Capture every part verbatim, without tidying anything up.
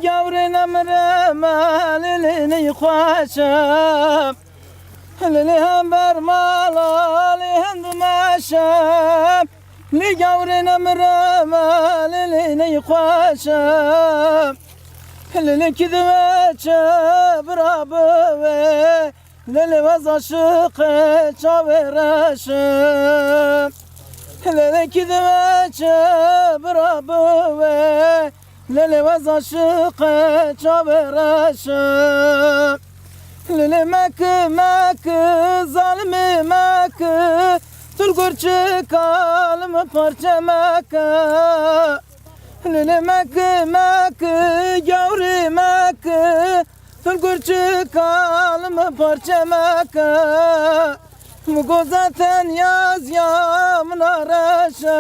Gawrê nemire me lê lê ney xweşe. Lê lê hember mala lê hind meşe. Lê gawrê nemire me lê lê ney xweşe. Lê lê ki dive çe bira bive. Lê lê wez aşiqê çavê reşe. Lê lê ki dive çe bira bive. Lê lê wez aşiqê çavê reşe. Lê lê meki, meki, zalimê meki. Tur gurçika li min parçe meke. Lê lê meki, meki, gawrê meki. Tur gurçika li min parçe meke. Min goze tenya ziya min a reşe.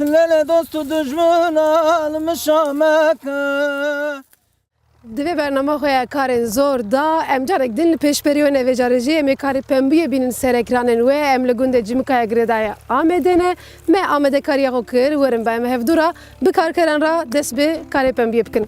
Lê lê dost û dijmina li min şa meke. Di vê bernama xwe ya karên zor da, em carek din li pêşberî we ne vê carê jî em ê karê pembûyê bînin ser ekranên we. Em li gundê Cimikaya Girêdaya Amedê ne. Me amadekariya xwe kir, werin ba em hevdû re bi karkeran re dest bi karê pembûyê bikin.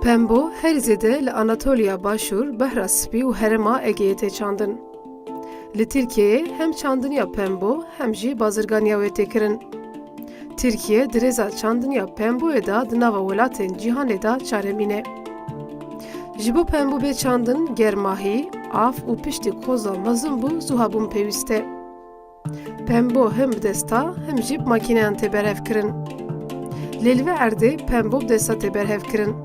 Pembo herî zêde li Anatoliya Başûr, Behra Spî û herêma Egeyê tê çandin. Li Tirkiyeyê hem çandiniya pembo hem jî bazirganiya wê tê kirin. Tirkiye di rêza çandiniya pemboyê de di nava welatên cîhanê de çaremîn e. Ji bo pembo bê çandin, germahî, av û piştî koza mezin bû zuhabûn pêwîst e. Pembo him bi desta, him jî bi makîneyan tê berhev kirin. Lê li vê erdê pembo bi desta tê berhev kirin.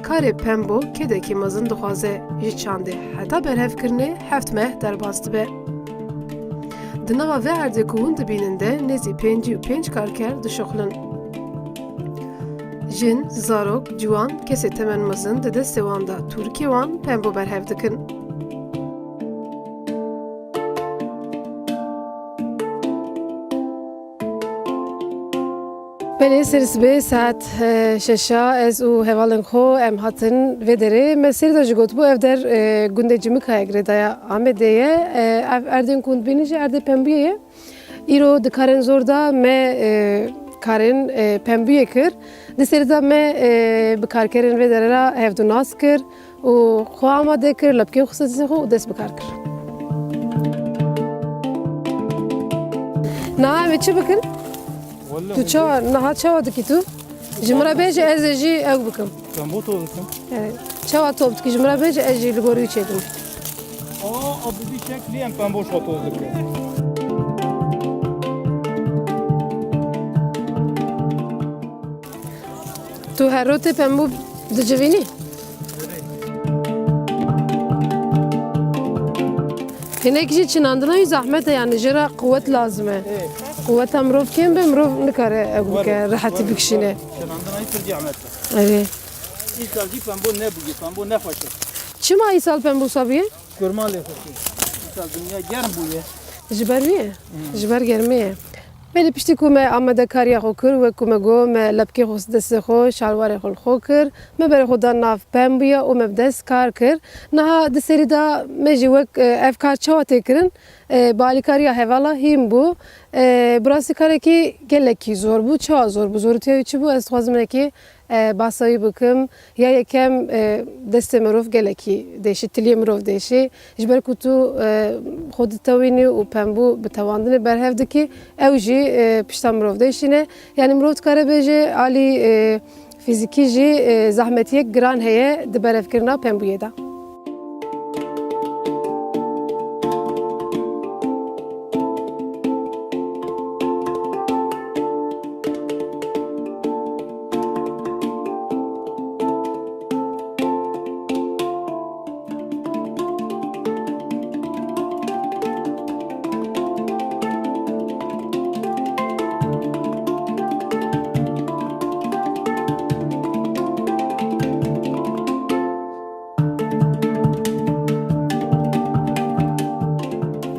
Karê pembo kêdekî mezin dixwaze, ji çandê heta berhevkirinê heft meh derbas dibe. Di nava vê erdê ku hûn dibînin de nêzî pêncî û pênc karker dişuxulin. Jin, zarok, ciwan, kesê temenmezin di destê wan de tûrikê wan pembo berhev dikin. Belê, ser sibê saet, e, şeşa ez û hevalên xwe em hatin vê derê. Me serî de jî gotibû ev der, e, gundê Cimikaya Girêdaya Amedê ye. E, ev erdên ku hûn dibînin jî erdê pembûyê ye. Îro di karên zor de me, e, karên, e, pembûyê kir. Di serî de me, e, bi karkerên vê derê re hevdû nas kir û xwe amade kir, lepkên xwe stesê xwe û dest bi kar kir. Niha em ê çi bikin? Welle Tu çawa, niha çawa dikî tu? Ji min re bêje, ez ê jî ew bikim. Pembo toz dikim. Evet. Çawa top dikî, ji min re bêje, ez jî li gor wî çêkim. Aa, a bi vî şeklî em pembo şo toz dikin. Tu her rotê pembo dicivînî? Hinek jî çinandina wî zehmet e, yani jê re quwet lazim e. Ê. Quweta mirov kêm be, mirov nikare ew bike, Were, rehetî were, bikişîne. Were. Çinandina wî pir zehmet e. Erê. Îsal jî pembo nebûye, pembo nexweş e. Çima îsal pembo wisa bûye? Kurma lê xweşî. Îsal dinya germ bûye. Ji ber wî ye? Hmm. Ji ber germê ye. Belê piştî ku me amadekariya xwe kir, wek ku me got, me lepkê xwe destê xwe, şalwarê xwe li xwe kir, me berê xwe da nav pembûya û me bi dest kar kir. Niha di serî de me jî wek, e, ev kar çawa tê kirin, e, bi alîkariya hevala hîn bû. E, bi rastî karekî gelekî zor bû. Çawa zor bû? Zorîtiya wî çi bû? Ez dixwazim hinekî e, basa wî bikim. Ya yekem, e, destê mirov gelekî dêşî, tiliyê mirov dêşî. Ji ber ku tu, e, xwe ditewînî û pembû bi tewandinê berhev dikî, ew jî, e, pişta mirov dêşîne. Yanî mirov dikare bêje alî, e, fîzîkî jî, e, zehmetiyek giran heye di berhevkirina pembûyê de.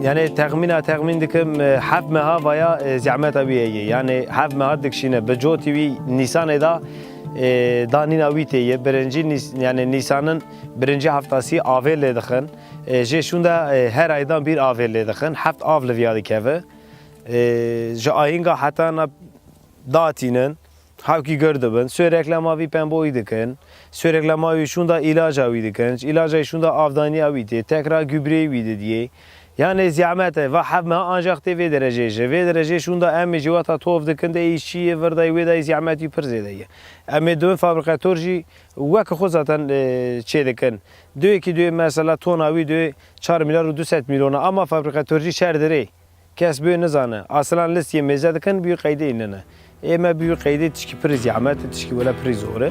Yani texmîna texmîn dikim, e, heft meha vaya, e, zehmeta wî heye. Yani heft meha dikişîne. Bi cotî wî Nîsanê de E, danîna wî tê ye. Birincî Nîs-, yani Nîsanin birincî heftasî avê lê dixin. E, jê şûnda, e, her aydan bir avê lê dixin. Heft av li viya dikeve. E, ji ayinga heta na datînin. Hawkî gir dibin. Sê reklama vî pemboyî dikin. Sê reklama wî şûnda îlaca wî dikin. Îlaca wî şûnda avdaniya wî tê. Tekrar gübreyê wî didiyê. Yani zîhmet e, va hev meha ancak tê vê dereceyê ji. Vê dereceyê şûnda em ê civata tov dikin de îşçiyê vir dayê wê dayê zîhmetî pir zêde ye. Em ê duyê fabrikator jî wek xwe zaten, e, çê dikin. Duyê ki duyê mesela tona wî duyê çar milyar û du sed milyon e, ama fabrikator jî çer dirê. Kes bê nizane. Aslan listiyê mêze dikin, bî qeydê înine. Ê me bî qeydê tişkî pirî zîhmet, tişkî wele pirî zor e.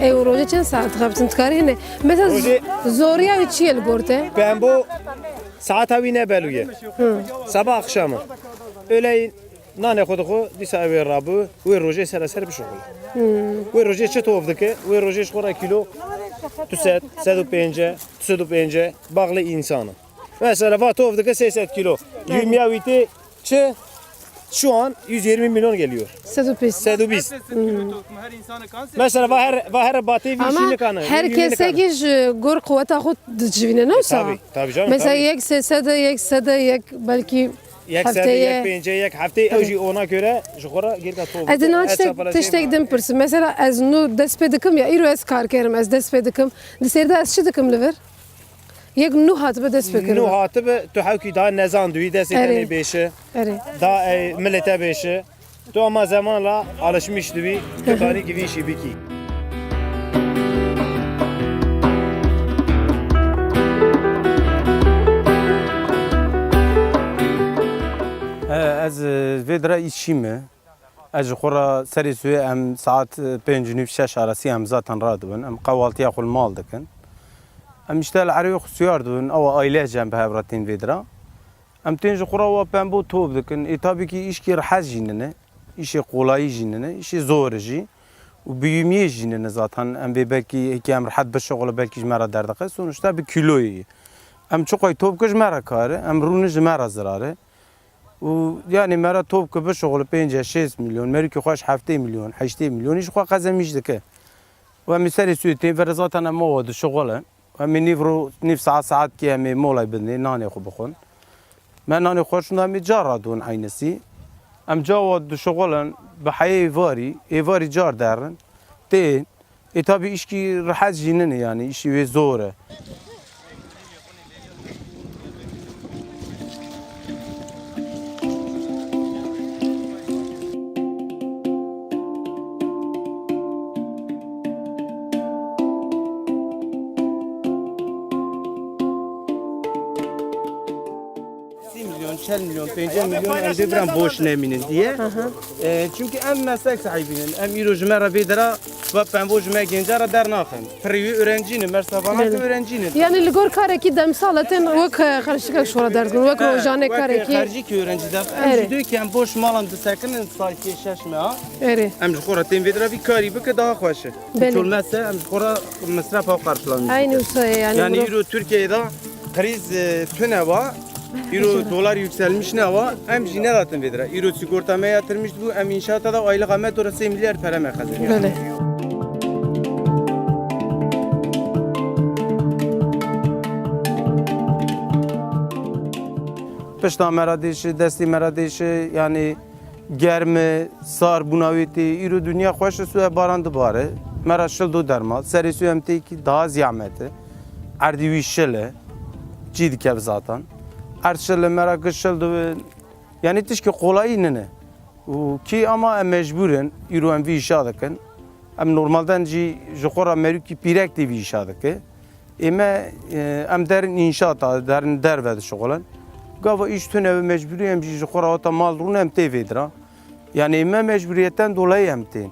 Ê, û rojê çend saet dixebitin? Dikarî hene. Mesela z-, Rojê zoriya wî çi ye li gor te? Pembo saeta wî ne belû ye. Hı. Seba axşam e. Öyle nanê xwe dixwe, dîsa ew ê rabû, wê rojê sere ser bişuxule. Hı. Wê rojê çi tov dike? Wê rojê ji xwe re kîlo du sed, sed û pêncî, du sed û pêncî, bağlı insana. Mesela va tov dike sê sed kîlo. Hı. Yûmiya wî tê çi? Şu an yüz yirmi milyon geliyor. Sed û bîst. Sed û bîst. Hmm. Mesela va her, va her batê vî Ama jî nikane, her yûmî nikane. Kesekî ji gor quweta xwe dicivîne, ne wisa? Tabii, tabii canım, Mesela tabii. Yek sê sed e, yek sed e, yek belkî Yek sed e, heftê ye. Yek pêncê, yek heftê, ew Tabii. Jî ona göre ji xwe re girka tov. Ez ê niha Et tiştek, çapalacê tiştek ma- din pirsim. Mesela ez nû dest pê dikim ya, îro ez kar kerim, ez dest pê dikim. Di sêrde ez çi dikim li vir? Yek nû hatibe dest pê kirin. Nû hatibe, tu hewkî daha nezan dûî, destê Erê. Tenê bêşi. Erê. Da, e, milê te bêşi. Tu ama zemanla alışmış dûî, tu karî givîşî bikî. E, ez, e, vê dire îşî me. Ez ji xwe re serê suyê em saet, e, pênc û nîv şeş arasî em zaten radibin. Em qewaltiya xwe li mal dikin. Em îşte li erê xwe siyar dibin, ew aîlece em bi hev re tên vê dira. Em tên ji xwe re wa pembo top dikin. Ê tabî kî îşkî rehet jî nine, îşê qolayî jî nine, îşê zor e jî. Û bi yûmiyê jî nine zaten. Em vê belkî hêkî em rehet bişuxule belkî ji me re derdixe. Sonuçta bi kîloyê ye. Em çiqay top kir ji me re kar e, em rûnin ji me re zirar e. Û yanî me re top ki bişuxule pêncî şêst milyon, merîkî xwe ji heftê milyon, heştê milyon îş xwe qezemîş dike. Û em ê serê sûyê tên vere zaten em awa dişuxulin. Em ê nîv ro-, nîv saet, saet ki em ê molay bidinê, nanê xwe bixwin. Me nanê xwe şûnda em ê car radon eynîsî. Em cawa dişuxulin bi heyê êvarî, êvarî car derin, tên. Ê tabî îşkî rehet jî nine, yanî îşî wê zor e. Sî milyon, çel milyon, pêncî milyon em dê biran boş nemînin diye. Hı hı. E, çünkü em meslek sahibînin. Em îro ji me re vê dira va pembo ji me genca re dernaxin. Pirî wî öğrencî ne, mersa vana Belê. Ki öğrencî ne. Yani li gor karekî demsal e tên wek, e, xercikek şora derdin, wek He, rojane wek karekî. Xercîkî öğrencî der. Em Erê. Jî diyor ki em boş malan disekinin sayfiye şeş meha. Erê. Em ji xwe re tên vê dira vî karî bike daha xweş e. Belê. Çolmese em ji xwe re mesrefa xwe qarşılamayız. Aynı usta yani. Yani bunu euro Türkiye'de kriz, e, tune var. Euro dolar yükselmiş ne var? Em jî nedatin vê dire. Euro sigorta me yatırmış bu, em inşaata da aylık me tora sê milyar para me kazanıyor. Belê. Pişta me re dêşi, destî me re dêşi, yani germ e, sar bûna wê tê. Îro dinya xweş e, suye baran dibare. Me re şil do derma. Serê suye em tê kî daha zîhmet e. Erdî wî şil e. Çî dike bi zatan. Erd şil e, me re giş şil do. Yani tişkî qolayî nine. Û kî ama em mecbûr in. Îro em vî îşa dikin. Em normalden jî ji xwe re merûkî pîrek tê vî îşa dike. Ê me, e, em derin înşaata, derin derve dişixulin. Gava îş tune ve mecbûrî em jî ji xwe re hata mal rûne em tê vê dira. Yani ê me mecbûriyeten dolayî em tên.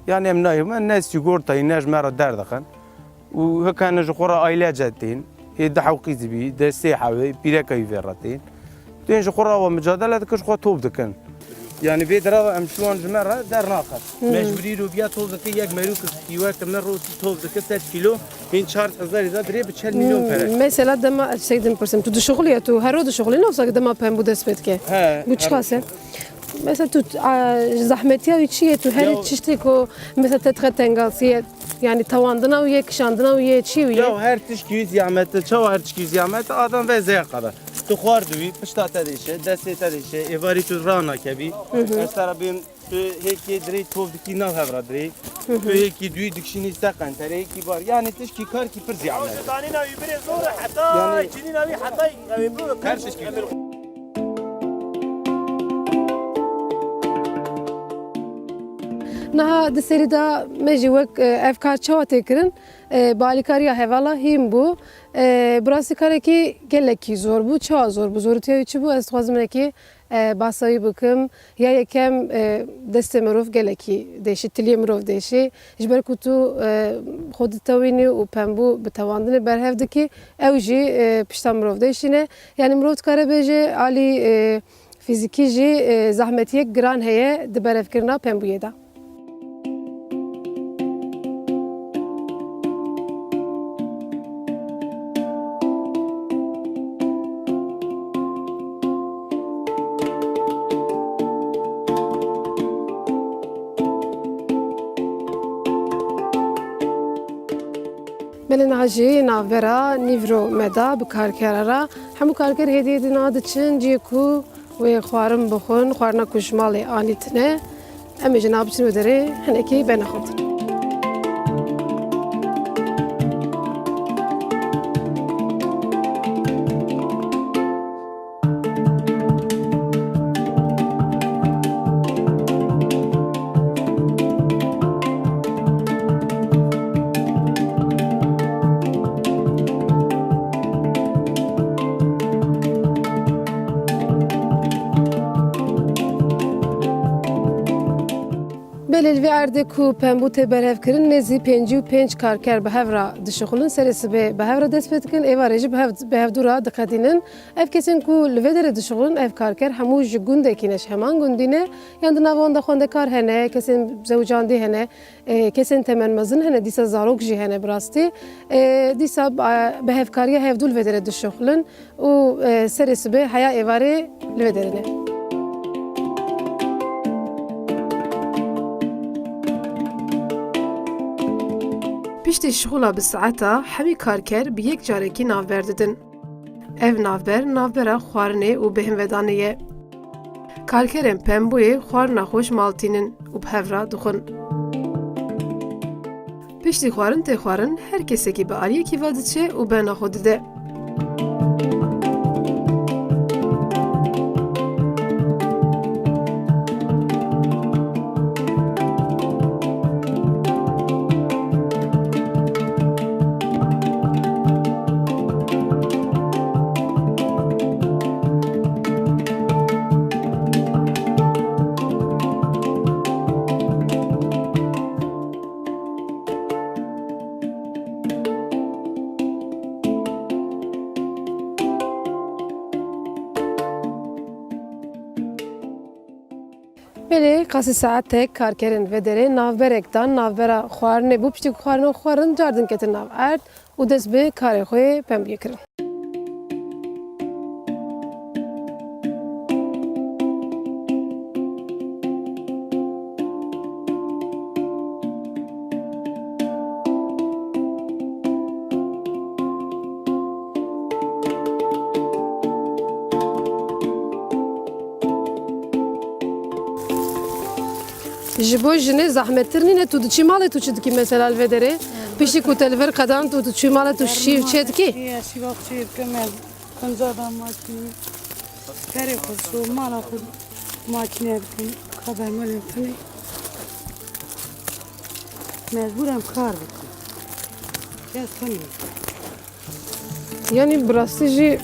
Yani em nayê me ne sigortayî ne ji me re derdixin. Û hikane ji xwe re ailece tên. Hê du hewqî zî bî, dê sê hewê, pîreka wî vê re tên. Tên ji xwe re awa micadele dikin, ji xwe top dikin. Yanî vê dera em şiwan ji me re dernaxin. Hmm. Mecburî robiya top dikin, yek merûk weke min rotî top dikin, sed kîlo, hîn çar hezarî de dirê bi çend milyon pere. Hmm, mesela dema ez şey din pirsim, tu dişuxuliye, tu hero dişuxulî, ne wisa dema pembû dest pê dike? He, bu çiqas e? Mesela tu, a, zahmetiya wî çi ye? Tu herî Ya tiştê ku mesela te dixe tengasî ye, yanî tewandina wî ye, kişandina wî ye, çi wî ye? Ya her tişt wî zahmet e, çawa her tişt wî zahmet e, adam vê zêya qada. Tu xwar diwî, pişta te dêşe, destê te dêşe, êvarî tu ranakebî. Hı hı. Ez te re bêm, tu hêkê dirê tov dikî nav hev re dirê. Hı hı. Tu hêkî duyî dikişînî ser qenterê, hêkî bar. Yanî tişkî karkî pir zahmet e. Danîna wî birê zor e, heta Yanî cinîna wî heta ew ê bû her tişkî. Niha di serî de me jî wek, e, ev kar çawa tê kirin? E, bi alîkariya hevala hîn bû. E, bi rastî karekî gelekî zor bû. Çawa zor bû? Zorîtiya wî çi bû? Ez dixwazim hinekî, e, basa wî bikim. Ya yekem, e, destê mirov gelekî dêşî, tiliyê mirov dêşî. Ji ber ku tu, e, xwe ditewînî û pembû bi tewandinê berhev dikî, ew jî, e, pişta mirov dêşîne. Yanî mirov dikare bêje alî, e, fîzîkî jî, e, zahmetiyek giran heye di berhevkirina pembûyê de. Belê niha jî navbera nîvro me da bi karkera re. Hemû karker hêdî hêdî niha diçin cihê ku wê xwarin bixwin, xwarina ku ji malê anîtine. Em ê ji nav biçin wê derê hinekî bene xwendin. Belê li vê erdê ku pembû tê berhevkirin, nêzî pêncî û pênc karker bi hev re dişixulin, serê sibê bi hev re dest pê dikin, êvarê jî bi hev, bi hevdû re diqedînin. Ev kesên ku li vê derê dişixulin, ev karker hemû ji gundekî ne, ji heman gundî ne, yan di nava wan de xwendekar hene, kesên zewicandî hene, e, kesên temenmezin hene, dîsa zarok jî hene bi rastî. E, dîsa, e, bi hevkariya hevdû li vê derê dişixulin û, e, serê sibê heya êvarê li vê derê ne. Piştî şixula bi saeta hemî karker bi yek carekî navber didin. Ev navber, navbera xwarinê û bêhnvedanê ye. Karkerên pembûyê xwarina xwe ji mal tînin û bi hev re dixwin. Piştî xwarin tê xwarin, her kesekî bi aliyekî ve diçe û bena xwe dide. Belê, qasî saetek karkerên vê derê navberek dan navbera xwarinê bû. Piştî ku xwarin û xwarin cardin ketin nav erd û dest bi karê xwe pembiyê kirin. Ji bo jinê zehmettir nîne, tu diçî malê tu çi dikî mesela li vê derê? Piştî ku te li vir qedan tu, tu çû malê tu şîv çê dikî? Ya şîva xwe çê dikim ez. Xinca da makînî. Perê xwe şo, mala xwe makîne dikim. Xeber malê xwe ne. Mecbûr em kar bikim. Kes xwe nîne. Yanî bi rastî jî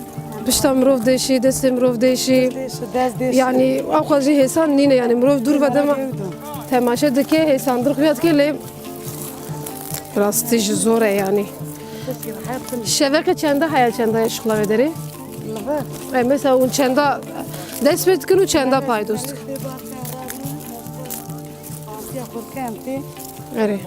pişta mirov dêşî, destê mirov dêşî. Dêşî, dest dêşî. Yanî ewqas jî hêsan nîne, yanî mirov dûr ve dema temaşe dike, hêsandir xuya dike, lê rastî jî zor e yanî. Şeveqê çenda heye, çenda ye şixula vê derê? Li vir. E, mesela hûn çenda dest pê dikin û çenda paydos dikin? Erê.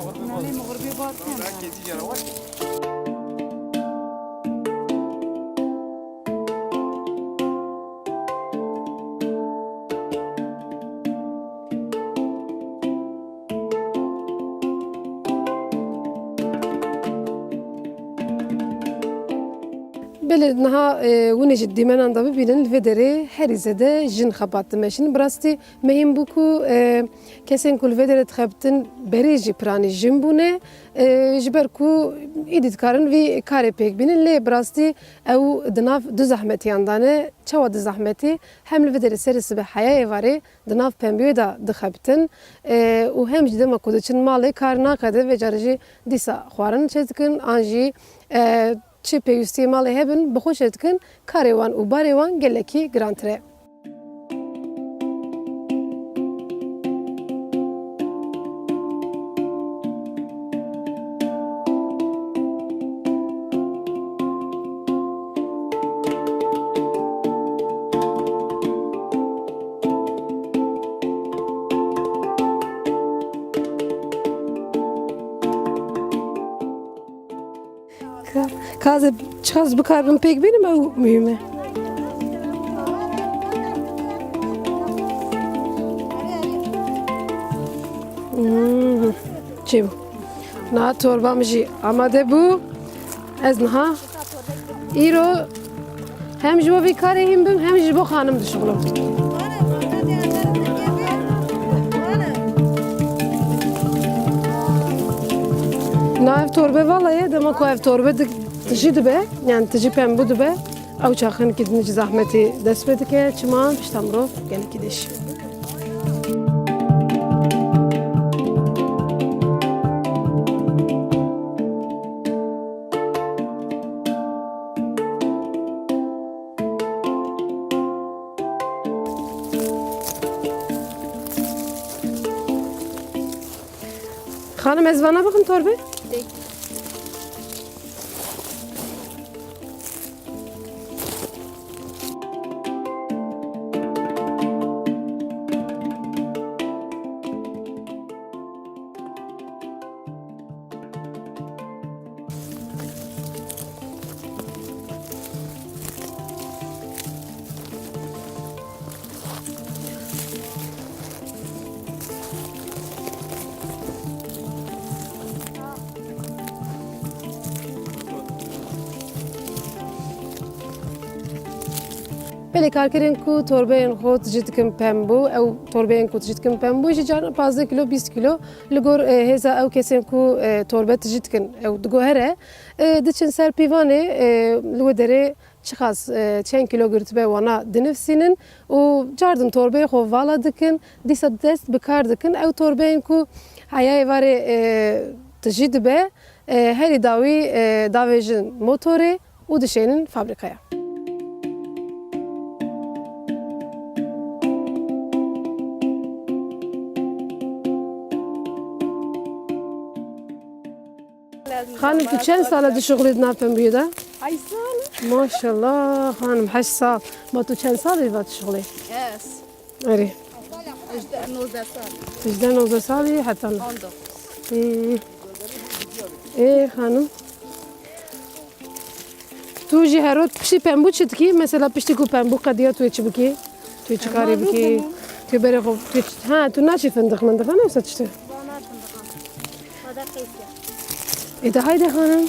Belê, niha, e, hûn ê ji dîmenan de bibînin, li vê derê herî zêde jin xebat dimeşin. Bi rastî mehîm bû ku, e, kesên ku li vê derê dixebitin berê jî piranî jin bûne, e, ji ber ku êdî dikarin vî karê pêk bînin. Lê bi rastî ew di nav du zehmetiyan de ne. Çawa du zehmetî? Hem li vê derê serê sibe heya êvarê di nav pembiyê de dixebitin, e, û hem jî dema ku diçin malê kar nake de, vê carê jî dîsa xwarin çêdikin, an jî, e, çi pêwîstiyê malê hebin, bi xwe çêdikin, karê wan û barê wan gelekî girantir e. Ka, ka ez ê çiqas bikarbim pêk bînim, ew muhîm e. Hmm, çêbû. Niha torba min jî amade bû. Ez niha îro hem ji bo vî karê hîn bim, hem ji bo xanim dişuxulim. Na ev torbe vala ye, dema ku ev torbe di-, tijî dibe, yani tijî pembû dibe, ew çax hinekî din jî zehmetî dest pê dike, çima pişta mirov gelekî diêşî. Xanim, ez vana bixim torbe? Peki. Belê karkerên ku torbeyên xwe tijî dikin pembû, ew torbeyên ku tijî dikin pembû jî carna pazdeh kilo, bîst kilo. Li gor, e, hêza ew kesên ku, e, torbe tijî dikin, ew diguhere. E, diçin ser pîvanê, e, li wê derê çiqas, e, çend kilo girtibe wana dinivsînin û cardin torbeyê xwe vala dikin, dîsa dest bi kar dikin. Ew torbeyên ku heya êvarê, e, tijî dibe, e, herî dawî, e, davêjin motorê û dişênin fabrîkaya. Xanim, tu çend sal e dişuxulî di nav pembûyê de? Heşt sal. Maşallah, xanim, heşt sal. Ma tu çend sal e va dişuxulî? Ez. Erê. Hejdeh, nozdeh sal. Hejdeh, nozdeh salî heta niha. On dokuz. Hmm. Ê, xanim. Tu jî herot piştî pembû çi dikî? Mesela piştî ku pembû qediya tu yê çi bikî? Tu yê çi karê bikî? Tu yê berê xwe, tu yê çi, ha, tu naçî findiq mindiq, ne wisa tiştê? Ê de haydi xanim.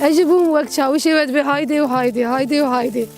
Ez jî bûm wek çawişê we dibê haydi û haydi, haydi û haydi.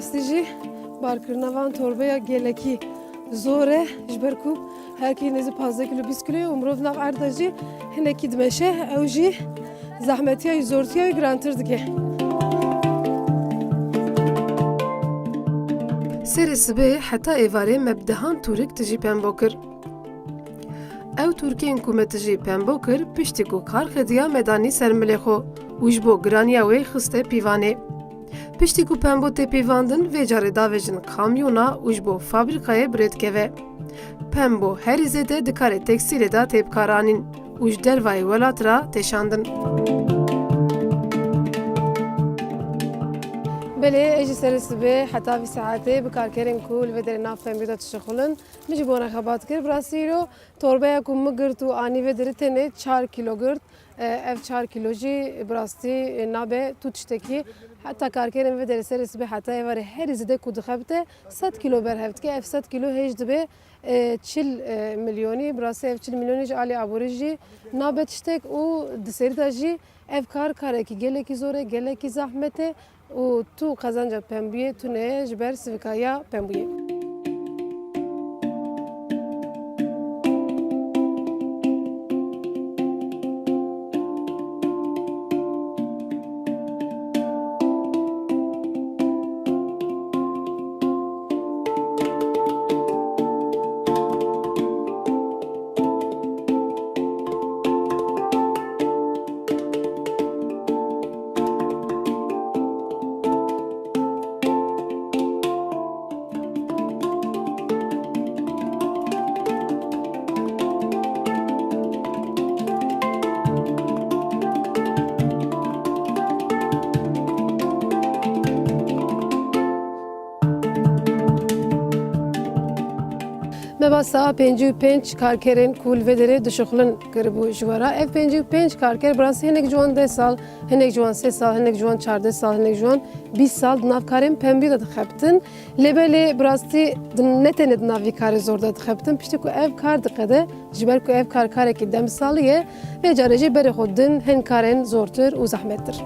Rastî jî barkirina van torbeya gelekî zor e, ji ber ku her kî nêzî pazdeh kilo, bîst kilo ye û mirov nav erd de jî hinekî dimeşe, ew jî zehmetiya wî, zortiya wî girantir dike. Serê sibê heta êvarê me bi dehan tûrik tijî pembo kir. Ew tûrkên ku me tijî pembo kir, piştî ku kar xediya me danî ser milê xwe û ji bo giraniya wê xiste pîvanê. Piştî ku pembo tê pîvandin, vê carê davêjin kamyona û ji bo fabrîkayê bi rê dikeve. Pembo herî zêde di karê tekstîlê de tê bikaranîn û ji dervayê welat re tê şandin. Belê, ez ji serê sibê heta vî saetê bi karkerên ku li vê derê nav pembiyê de dişixulin, min ji bo wan re xebat kir. Bi rastî îro torbeya ku min girt û anî vê derê tenê çar kîlo girt. E, ev çar kîlo jî bi rastî, e, nabe tu tiştekî. Heta karkerên vê derê serê sibê heta êvarê herî zêde ku dixebite sed kîlo berhev dike. Ev sed kîlo hêj dibe, e, çil, e, milyonî. Bi rastî ev çil milyonî ji alî aborî jî nabe tiştek û di serî de jî ev kar karekî gelekî zor e, gelekî zehmet e. Û tu qezenca pembûyê tune ye ji ber sivikaya pembûyê. Me basa pêncî û pênc karkerên ku li vê derê dişuxulin kiribû ji we re. Ev pêncî û pênc karker bi rastî hinek ji wan deh sal, hinek ji wan sê sal, hinek ji wan çardeh sal, hinek ji wan bîst sal di nav karên pembî de dixebitin. Lê belê bi rastî di, ne tenê di nav vî karê zor de dixebitin. Piştî ku ev kar diqede, ji ber ku ev kar karekî demsalî ye, vê carê jî berê xwe din hin karên zortir û zehmettir.